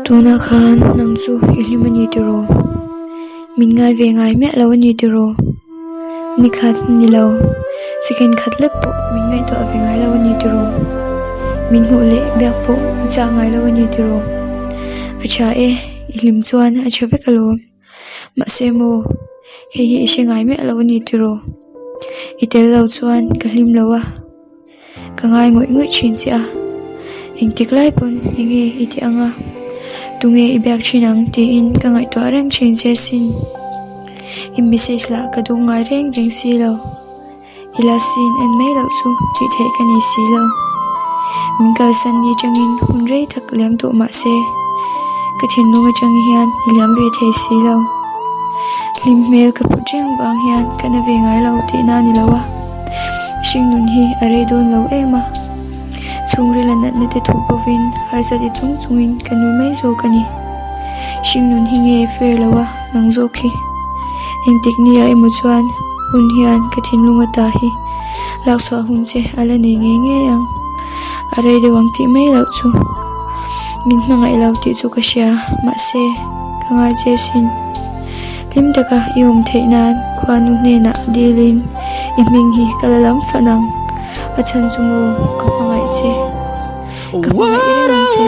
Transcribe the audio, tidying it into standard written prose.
Tunah khan nang chu i hlim a ni tiraw? Min ngai ve ngai miah lo a ni tiraw? Ni khat ni lo, second khat lek pawh min ngaihtuah ve ngai lo a ni tiraw? Min hmuh leh biak pawh i chah ngai lo a ni tiraw? A tha e, i hlim chuan a tha vek alawm. Mahse maw, hei hi i hre ngai miah lo a ni tiraw? I tel lo chuan ka hlim lo a. Ka ngai ngawih ngawih thin che a, engtik lai pawn enge i ti ang a, tunge i biak thin ang tiin ka ngaihtuah reng thin che sin. I message lah ka duh ngai reng reng si lo, i la sin en mai loh chu tih theih ka nei si lo. Min kalsan ni atangin hun rei tak liam tawh mah se, ka thinlung atang hian i liam ve thei si lo. Hlim hmel ka put reng vang hian ka na ve ngai lo tihna a ni lo a. Hringnun hi a rei dawn lo em a, chhungril a natna te thup bovin harsa ti chung chungin ka nui mai zawk a ni. Hringnun hi nge fair lo a nang zawk hi? Engtik nia emaw chuan hun hian ka thinlung ata hi lakchhuah hun che a la nei ngei ngei ang. A rei deuh ang tih mai loh chu min hmangaih lo tih chu ka hria, mahse ka ngai che sin. Hlim taka i awm theih nan khuanu hnenah dilin i hming hi ka la lam fan ang, a chhan chu maw ka hmangaih che, ka hmangaih reng ang che.